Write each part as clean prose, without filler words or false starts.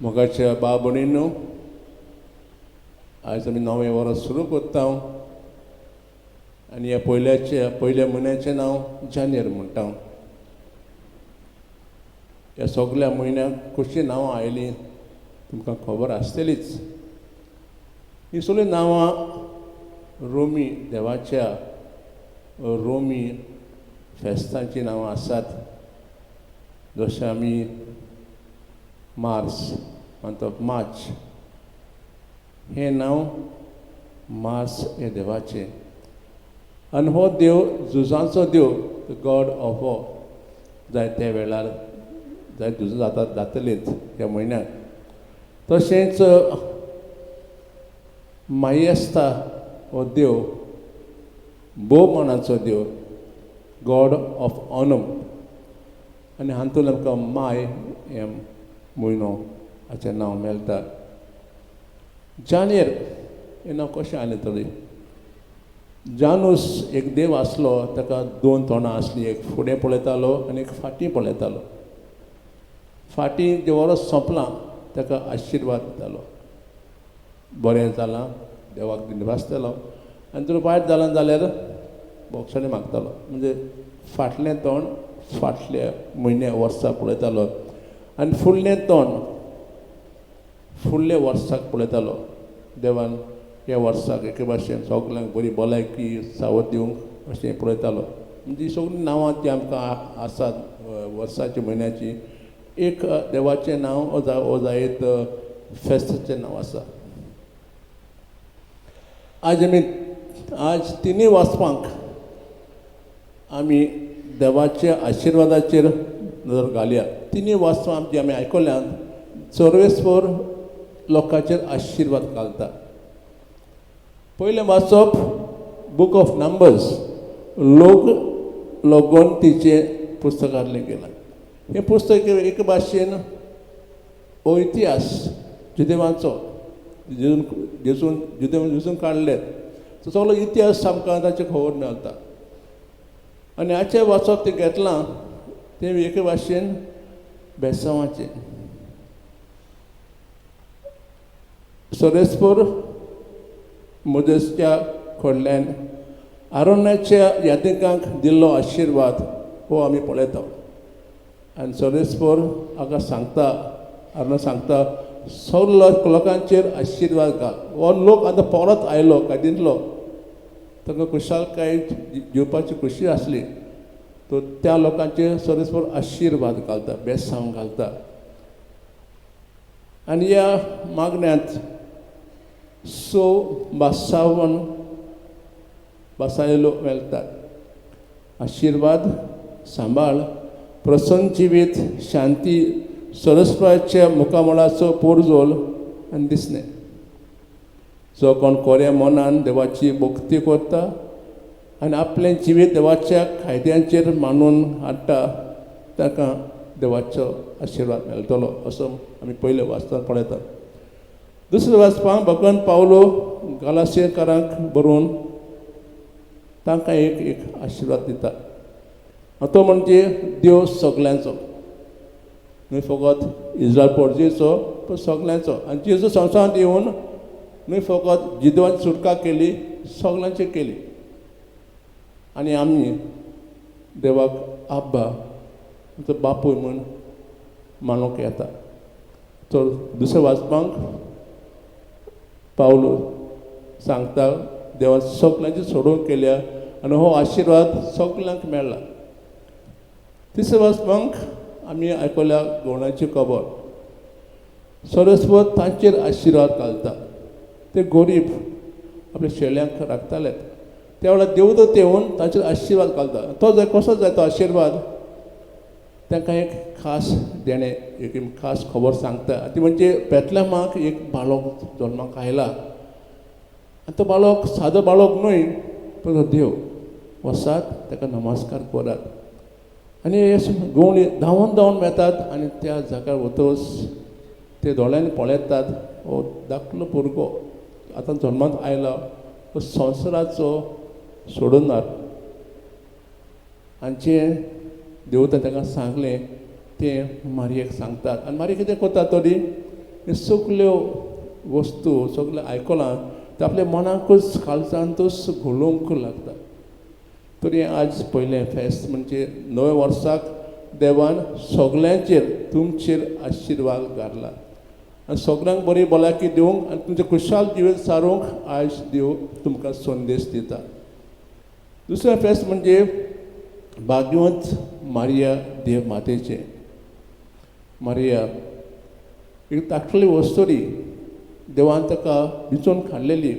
मोगाच्या भाव भयणींनो, आयज आमी नवें वर्स सुरू करता आनी ह्या पयल्या म्हयन्याचें नांव जानेर म्हणटा. ह्या सगल्या म्हयन्याक कशीं नांवां आयलीं तुमकां खबर आसतलीच. हीं सगळीं नांवां रोमी देवाच्या रोमी फेस्तांचीं नांवां आसात. जशें आमी मार्स म्हणटा, मार्च हें नांव मार्स हें देवाचें आनी हो देव झुजांचो देव, the God of war. जाय त्या वेळार जाय झुजां जातात जातलींच ह्या म्हयन्याक. तशेंच मायेस्ता हो देव भोवमानाचो देव, गॉड ऑफ ऑनम, आनी हातूंत आमकां माय हें म्हयनो हाचें नांव मेळटा. जानेर हें नांव कशें आयलें तरी, जानूस एक देव आसलो, ताका दोन तोंडां आसलीं, एक फुडें पळयतालो आनी एक फाटीं पळयतालो. फाटीं जें वर्स सोंपलां ताका आशिर्वाद दितालो, बरें जालां देवाक दिनवासतालो, आनी जर वायट जालां जाल्यार बोगसणें मागतालो. म्हणजे फाटलें तोंड फाटल्या म्हयन्या वर्सा पळयतालो आनी फुडलें तोंड फुडल्या वर्साक पळयतालो. देवान ह्या वर्साक एके भाशेन सगल्यांक बरी भलायकी सावत दिवंक अशें पळयतालो. म्हणजे ही सगळीं नांवां तीं आमकां आसात वर्साची म्हयन्याची. एक देवाचें नांव ओ जायत फेस्ताचें नांव आसा. आज तिनूय वाचपांक आमी देवाच्या आशिर्वादाचेर नदर घालया. तिनूय वाचपां जी आमी आयकल्यांत, सर्वेस्पर लोकांचेर आशिर्वाद घालता. पयलें वाचप बूक ऑफ नंबर्स, लोक लोगोनतीचें पुस्तकांतलें गेलां. हें पुस्तक एके भाशेन हो इतिहास जुदेवांचो, जेजून जुदेव जेजून काडले तो सगळो इतिहास आमकां ताचें खबर मेळटा. आनी हाचें वाचप तें घेतलां तें एके भाशेन बेसांवाचें. सर्वेस्पर मोजेसच्या कडल्यान आरोनाच्या यादिकांक दिल्लो आशिर्वाद हो आमी पळयता. आनी सर्वेस्पर हाका सांगता, आरोना सांगता, सगल्या लोकांचेर आशिर्वाद घाल. हो लोक आतां परत आयलो कादींतलो, ताका खुशालकाय दिवपाची खुशी आसली, तो त्या लोकांचेर सर्वेस्पर आशिर्वाद घालता, बेसांव घालता. आनी ह्या मागण्यांत 6 बासावन बासायलो मेळटात. आशिर्वाद, सांबाळ, प्रसन्न जिवीत, शांती, सरस्पराच्या मुखामळाचो पोरजोल आनी दिसणें. जो कोण कोऱ्या मनान देवाची भक्ती करता आनी आपलें जिवीत देवाच्या कायद्यांचेर मांडून हाडटा ताका देवाचो आशिर्वाद मेळटलो, असो आमी पयले वाचतात पळयतात. दुसरें वाचपाक भगवान पावलो गालासियेकारांक बरोवन तांकां एक एक आशिर्वाद दिता. तो म्हणजे देव सगल्यांचो, न्हय फकत इस्रायल पोर्जेचो पूण सगल्यांचो. आनी जेजू संवसारांत येवन न्हय फकत जिदवांची सुटका केली, सगल्यांची केली. आनी आमी देवाक आब्बा आमचो बापूय म्हूण मानूंक येता. तर दुसरें वाचपाक पावलो सांगता देवान सगल्यांची सोडून केल्या आनी हो आशिर्वाद सगल्यांक मेळ्ळा. तिसरें वाचपाक आमी आयकल्या गवणाची खबर. सरस्वत तांचेर आशिर्वाद घालता. ते गोरीब आपल्या शेळ्यांक राखताले, त्या वेळार देवदूत येवन तांचेर आशिर्वाद घालता. तो जाय कसो जाय तो आशिर्वाद तांकां एक खास देणें, एक खास खबर सांगता. ती म्हणजे बेतलेमाक एक बाळक जल्माक आयला आनी तो बाळक सादो बाळक न्हय, पण तो देव. वसात ताका नमस्कार करात. आनी हे गवणी धांवन धांवन वेतात आनी त्या जाग्यार वतच ते दोळ्यांनी पळयतात, हो धाकलो भुरगो आतां जल्मांत आयला, हो संवसाराचो सोडणार. आनी जें देवता ताका सांगलें तें मारयेक सांगतात. आनी मारये कितें करता तरी हे सगल्यो वस्तू सगळें आयकलां ते आपल्या मनाकूच काळजांतूच घोलोवंक लागता. तरी आज पयलें फेस्त म्हणजे नव्या वर्साक देवान सगल्यांचेर तुमचेर आशिर्वाद घातला आनी सगल्यांक बरी भलायकी दिवंक आनी तुमचें खुशाल जिवीत सारूंक आयज देव तुमकां संदेश दिता. दुसरें फेस्त म्हणजे भाग्यवंत मारिया देव मातेचें. मारिया एक धाकटली वस्तुरी देवान ताका विंचून काडलेली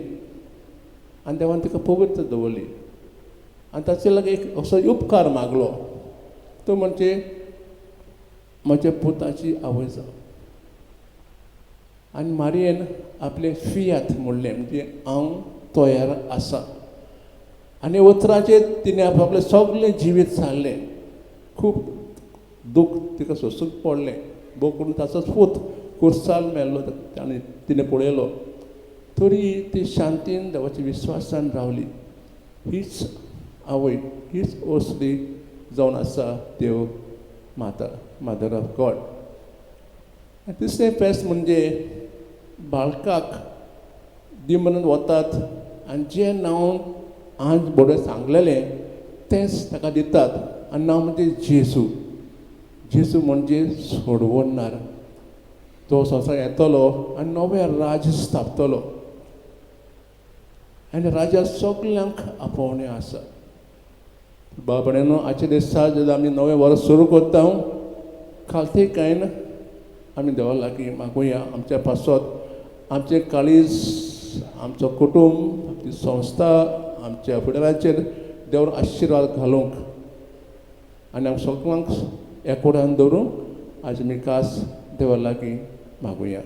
आनी देवान ताका पवित्र दवरली आनी ताचे लागीं एक असो उपकार मागलो, तो म्हणजे म्हज्या पुताची आवय जावं. आनी मारियेन आपलें फियात म्हणलें, म्हणजे हांव तयार आसा. आनी उतराचेर तिणें आपलें सगळें जिवीत सारलें. खूब दूख तिका सोंसूंक पडलें, भोव करून ताचोच पूत कुर्साल मेल्लो आनी तिणें पळयलो, तरी ती शांतीन देवाच्या विस्वासान रावली. हीच आवय, हीच असली जावन आसा देव माता, मदर ऑफ गॉड. आनी तिसरें फेस्त म्हणजे बाळकाक दिमनून वतात आनी जें नांव आज बरें सांगलेलें तेंच ताका दितात आनी नांव म्हणजे जेजू. जेजू म्हणजे सोडवणार, तो संवसार येतलो आनी नवें राज्य स्थापतलो आनी राजा सगल्यांक आपोवणें आसा. बाबड्यानो, आजच्या दिसा जेन्ना आमी नवें वर्स सुरू करता खालतीकायन आमी देवा लागीं मागुया आमच्या पासत, आमचें काळीज, आमचो कुटूंब, आमची संस्था, आमच्या फुडाराचेर देवान आशिर्वाद घालूंक आनी आमकां सगळ्यांक एकोड्यान दवरूंक आज आमी खास देवा लागीं मागुया.